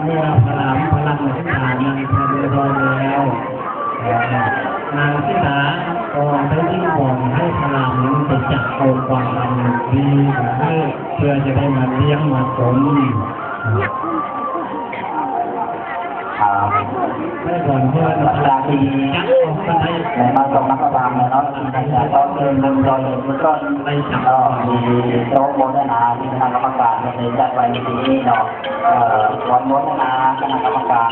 ເມື່ອພະລາມພະລັງສິດຖານັ່ງພະເຣີຍບຮ້ອຍແລ້ວ, ນາງສິດຖາກໍໄດ້ວິງວອນໃຫ້ພະລາມນັ້ນໄປຈັບເອົາຄວາຍອັນດີມາໃຫ້ ເພື່ອຈະໄດ້ມາລ້ຽງມາຊົມ. ອ່າ ໄດ້ບອນເພື່ອນ ຫຼັງຈາກທີ່ ຈັກອອກມາໄດ້ ໄດ້ມາສົ່ງນັກປະທານແລ້ວເນາະ ທີ່ໄດ້ຈະຕ້ອນເດີນລົມລອຍເດີນກ່ອນ ໄດ້ຈັບ ເອີ ມີໂຕະໂມທະນາທີ່ຄະນະກຳມະການເພິ່ນໄດ້ຈັດໄວ້ໃນທີ່ນີ້ເນາະ. ເອີ ອະນຸໂມທະນາຄະນະກຳມະການ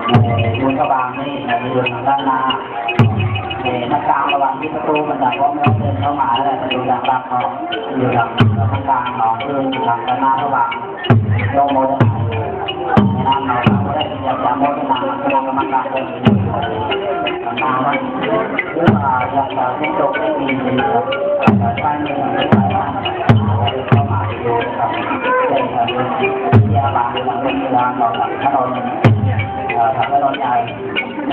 ເອີ ບຸນສະຫວ່າງນີ້ ຢູ່ທາງດ້ານໜ້າ ເອີ ທາງກາງລະຫວ່າງທີ່ປະຕູມັນຈະບໍ່ແມ່ນເດີນເຂົ້າມາ ແລະ ປະຕູທາງຫຼັກເນາະ ຢູ່ທາງ ທາງກາງເນາະ ຄືຢູ່ທາງດ້ານໜ້າລະຫວ່າງ ໂຕະໂມທະນາຢູ່ໃນນັ້ນເນາະ ເຮົາບໍ່ໄດ້ຢາກຈະໂມທະນານຳຄະນະກຳມະການເພິ່ນ ເພິ່ນມາວ່າ ຫຼືວ່າຢາກຈະເປັນໂຕເປັນມີ ເອີ ທ່ານໜຶ່ງ ເຂົ້າມາຢູ່ ເອີ ເທດສະບານເມືອງເນາະ ທາງຖະໜົນ ເອີ ທາງຖະໜົນໃຫຍ່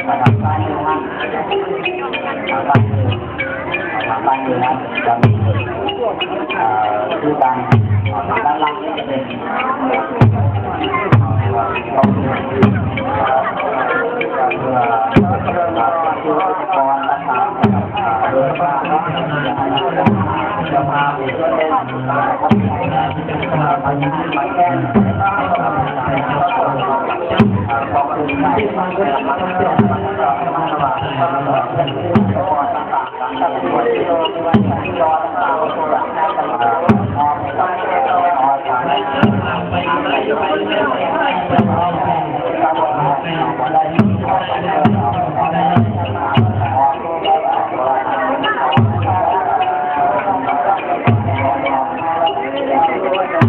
ທາງຊ້າຍມືຫັ້ນ ທາງຊ້າຍມື ທາງຊ້າຍມືຫັ້ນຈະມີ ເອີ ຄືກັນ ທາງດ້ານຫຼັງນີ້ຈະເປັນ ຂອບຄຸນ.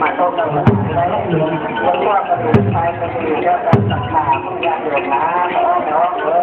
ມາຕົກກັນໄດ້ ເພາະວ່າປະເທດໄທກໍຄືເຈົ້າການສັກສາຂອງຍາດໂຍມນະ ເນາະ ເນາະ ເອີ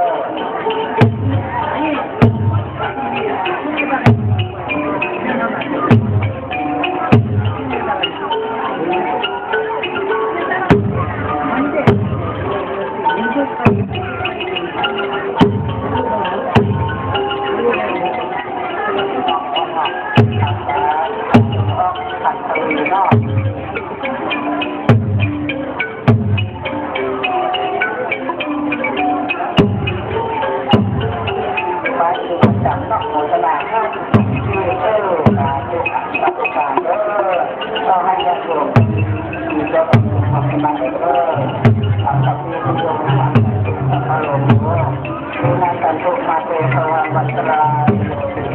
Inatan tu mate sawa matra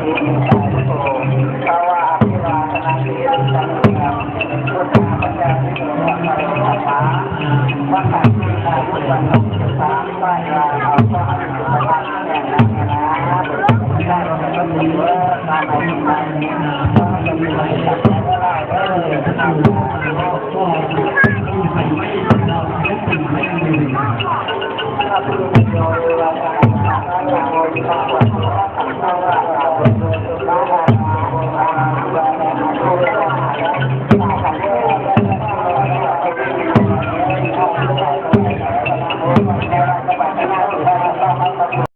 ini tahu bahwa akira tanah ini dan buta pada itu apa maka kita bukan sampai apa